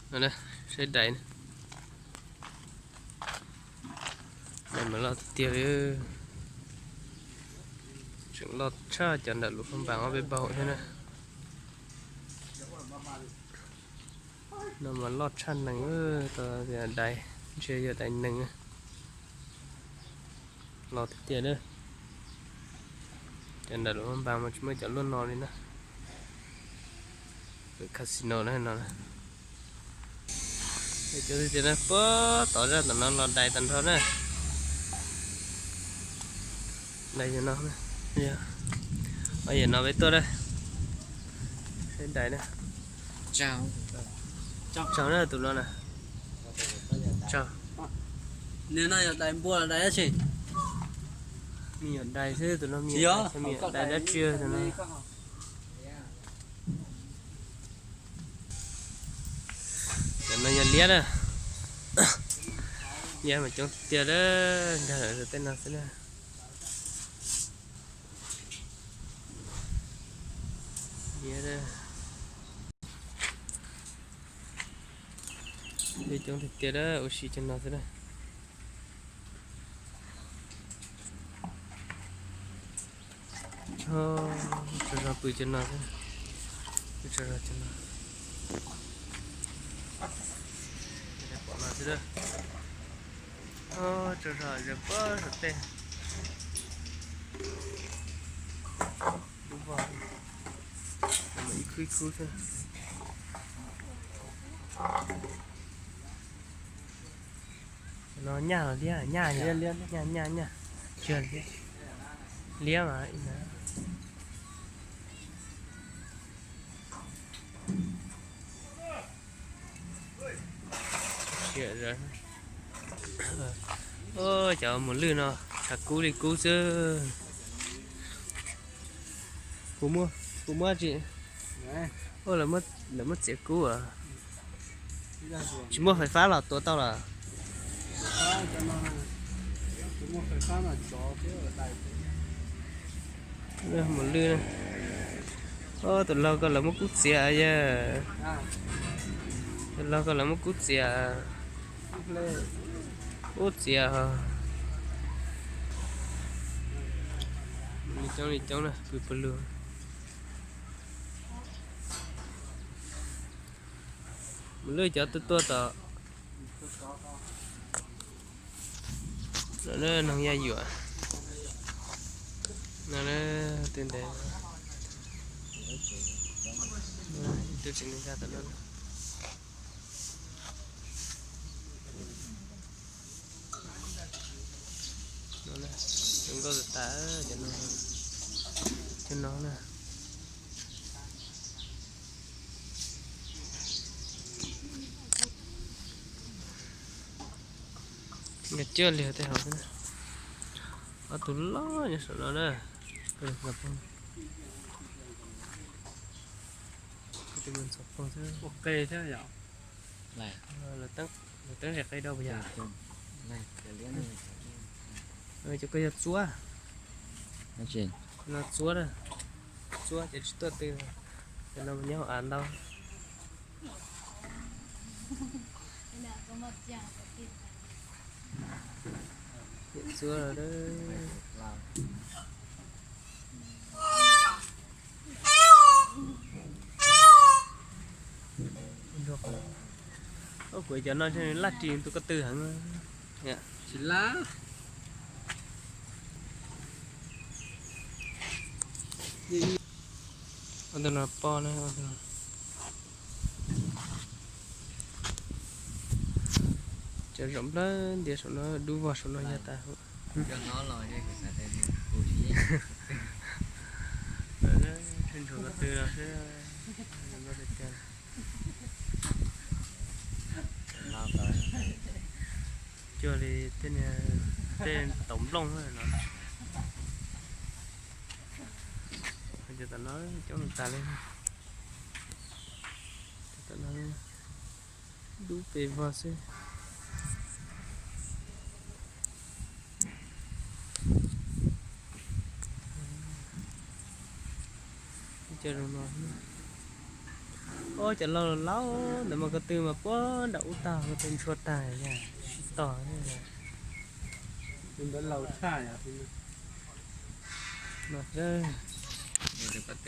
Saib dais na, dais mas loj tiag tiag li. Tseem loj tshaj cov nram Luas Phaj Npas ob peb baug thiab na. No mas loj tshaj nees, tau tias dais, ntshe yog dais nees. Loj tiag tiag na. Cov nram Luas Phaj Npas mas tsis muaj cov luaj no li na. Casino na no. Cov tiag tiag na, puag tom zaj tom no los dais tag nrho na. Dais yog no, yog no peb tuaj na. Saib dais na. Tsaug na tus no na. Tsaug. Nws no yog dais npua los dais dab tsi? Me nyuam dais xwb tus no, me nyuam dais, me nyuam dais dab tsi tus no. Cov no yog liab na. Liab mas coob tiag, nkag lawm tej no xwb na. Liab, liab coob tiag tiag, ua si cov no xwb na. Tsaug zog pw cov no xwb, pw tsaug zog cov no. Pom no xwb, tsaug zog zog pem saum tej. Lub voj, ib khub ib khub xwb. No nyaj los liab? Nyaj, nyaj, nyaj, nyaj. Liab mas. Cov muas lwj no tshav kub li kub xwb. Puas muaj tsi? Lawv muab txiav kub as. Tsis muaj fais fab los tua tau los? Muas lwj, tus laug ko lawv muab kub txiav yog? Tus laug ko lawv muab kub txiav? Kub txiav. Li coob li coob na, pw pawg lug. Muas lwj cov tuaj tuaj tom no, noog yaj yuam no, twb ntev, ib tug tsis nkag tom no. Zoo nkauj tas tas cov no na. Nkag cuaj li tej hauv xwb na. Ob tug loj nyob saum no na. Tus ntxhov poog xwb. Lawv teeb zes qe rau puas yog? Cov ko yog txuab. No txuab, txuab ces tsis tuaj tw. Cov no mas nyob hauv av ntau. Txuab. Kuv cov no laj ris tus ko tw heev. Tsis laj. Tus no poj na. Cov zaum nplawg ntiav saum no, dub vog saum no yog tas. Ntsuag ko tw no xwb. Cuag li tej, tej taum nplooj no. Cov tom no coob tas li. Tom no dub pes vog xwb. Cov zoo no, Ua cov laus laus ntawm mas ko tw mas puag nram ub tag, ko tw ntshua tag, sib tos. Tus ntawd laus tshaj. Tus pab teb